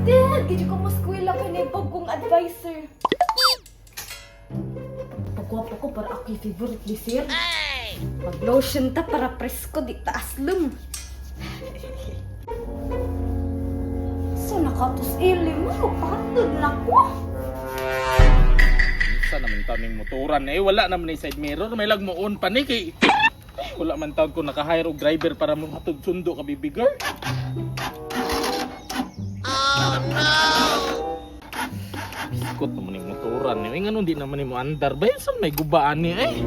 Excited! Gid ko mo eskwela kay na bagong advisor. Pagwapo ko para ako yung favorite ni sir. Mag-lotion ta para presko di ta aslum. So nakatos ilim mo, patod na ko. Sa naman taon ning motoran eh, wala naman ni side mirror, may lag mo on pa ni kay eh, wala man taon ko naka-hire og driver para mo hatod sundo ka, baby girl. Oh no. Biskot naman ning motoran eh. Ngano di naman nimo andar ba? Saan may gubaan ni eh?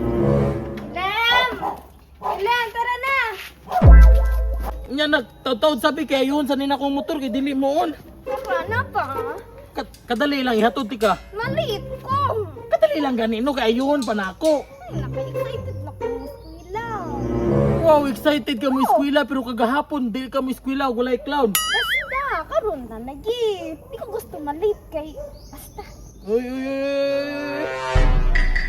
Lem! Lem, tara na! Nya nagtawtawd sabi kay ayun sa nina akong motor kay dili mo on. Tara na pa. Kadali lang ihatod ti ka. Malit ko. Kadali lang gani no kay ayun pa na ako. Naka-excited na ko mo eskwela. Wow, excited ka mo eskwela pero kagahapon dili ka mo eskwela walay clown. Basta, karon na lagi. Di ko gusto malit kay basta. Uy, uy, uy.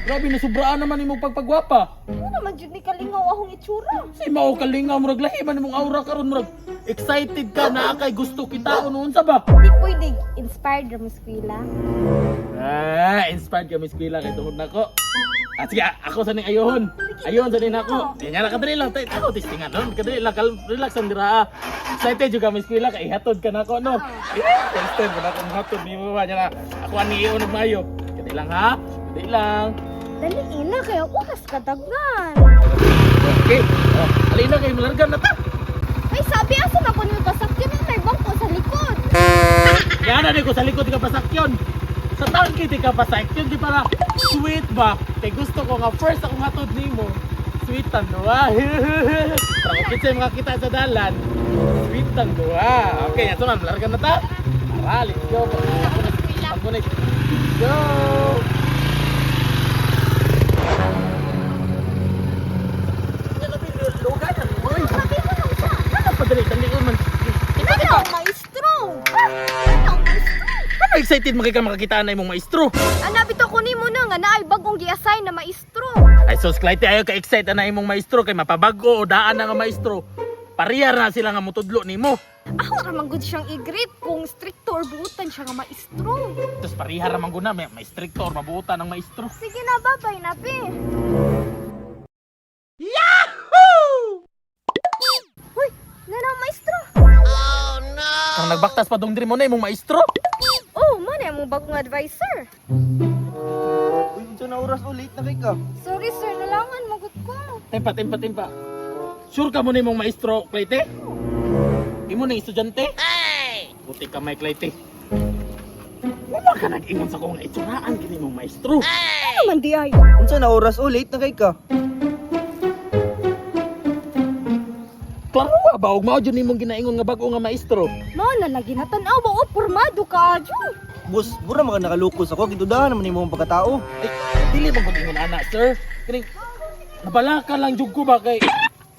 Grabe na sobraan naman imong pagpagwapa. Ano naman jud ni kalingaw akong itsura. Say mao kalingaw murag lahi man imong aura karon murag excited ka na kay gusto kita noon sa ba? Di pwede inspired ra mo eskwela. Ah, inspired ka eskwela kay tuhod nako. Ah, sige, ako sa ning ayohon. Ayohon sa ning ako. Di nya kadali lang tay ako testingan no. Kadali lang relax ang dira. Ah. Excited jud ka eskwela kay ihatod ka nako no. Eh, first time ko na akong hatod nimo ba nya na. Ako ani iyon og maayo. Kadali lang ha. Kadali lang. Dali ina kay oras kadaghan. Okay. Oh, alin na kay malargan na ta. Ay sabi asa man ko ni pasakyan may bangko sa likod. Yan na ko sa likod ka pasakyon. Sa taon kiti ka pasakyon di para sweet ba? Kay gusto ko nga first akong hatod nimo. Sweet ang duha. Para kung kinsay makakita sa dalan, sweet ang duha. Okay, yan so man, larga na ta. Tara, let's go. Ako na. Go! Sabi mo nang sa. Ano padali-dali man. Ano maestro? Ah, ano maestro? Ano excited makika makakita na imong maestro? Ana bitaw ko nimo na nga naay bagong gi-assign na maestro. Ay sus, Clyde, ayaw ka-excite na imong maestro kay mapabago o daan na nga maestro. Parehar na sila nga mutudlo nimo. Ako ra man gud siyang i-greet kung stricto or buutan siya nga maestro. Tapos parehar ra man guna may stricto or mabuotan ang maestro. Sige na, babay na, be. Yahoo! Uy, nanaw maestro. Kang nagbaktas pa dong diri mo na imong maestro. Oh, man mo bagong advisor. Uy, unsa na oras o late na kay ka? Sorry sir, nalangan magut ko. Tempa, tempa, tempa. Sure ka mo na imong maestro, Clyde? Imo na estudyante? Ay! Buti ka may Clyde. Wala ka nag-ingon sa kong itsuraan kini imong maestro. Ano man di ay? Unsa na oras o late na kay ka? Klaro wa ba og mao jud nimong ginaingon nga bag-o nga maestro? Mao na lagi natan-aw ba o pormado ka adyo. Boss, mura mga nakalukos ako gidudahan naman nimo ang pagkatao. Ay, dili man gud ingon ana, sir. Kini nabalaka lang jud ko ba kay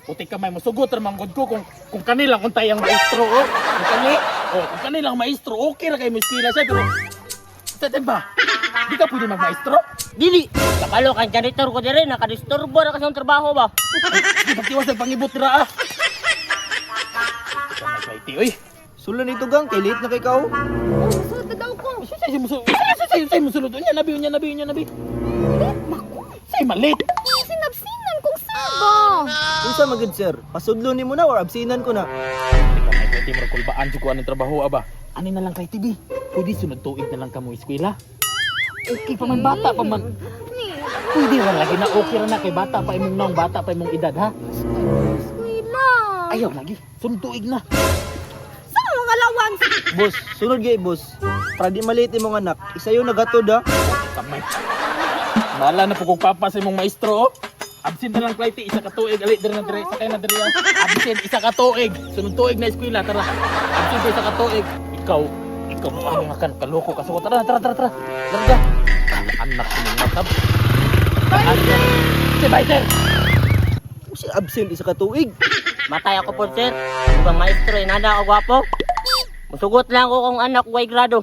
puti ka may musugot ra man gud ko kung kanilang untay ang maestro oh. Kung kani, oh, kung kanilang maestro okay ra kay mo eskwela siya pero sa ba? Di ka pwede magmaestro? Dili. Kabalo kang janitor ko dire nakadisturbo ra ka sa trabaho ba. Di pagtiwas ang pangibot dira ah. Ikaw may oy. Sula nito gang kay late na kay ka oh. Oh, so daw ko. Say say musulod. Say say say musulod. Unya nabi, unya nabi, unya nabi. Late mako. Say malit. Sinabsinan kong sir ba? Unsa magid sir? Pasudlo nimo na or absinan ko na. Ikaw may pwede mo kulbaan jud ko aning trabaho aba. Ani na lang kay TV. Pwede sunod tuig na lang kamo eskwela. Okay pa man bata pa man. Ni, Pwede ra lagi na okay ra na kay bata pa imong naong bata pa imong edad ha. eskwela. Ayaw lagi. Sunod tuig na. Sa mga lawan. Boss, sunod gay boss. Para di malate imong anak, isayo nagatod ha. Kamay. Bala na po kung papa sa imong maestro oh. Absent na lang Clyde, isa ka tuig ali diri na diri sakay na diri. Ah. Absent isa ka tuig. Sunod tuig na eskwela tara. Absent isa ka tuig. Ikaw, ikaw mo ang kan kaloko ka so tara tara tara tara. Larga. Anak mo matab. Bye sir. Si bye sir. Usi absent isa ka tuig. Matay ako po sir. Ubang maestro inana ako gwapo. Musugot lang ko kung anak way grado.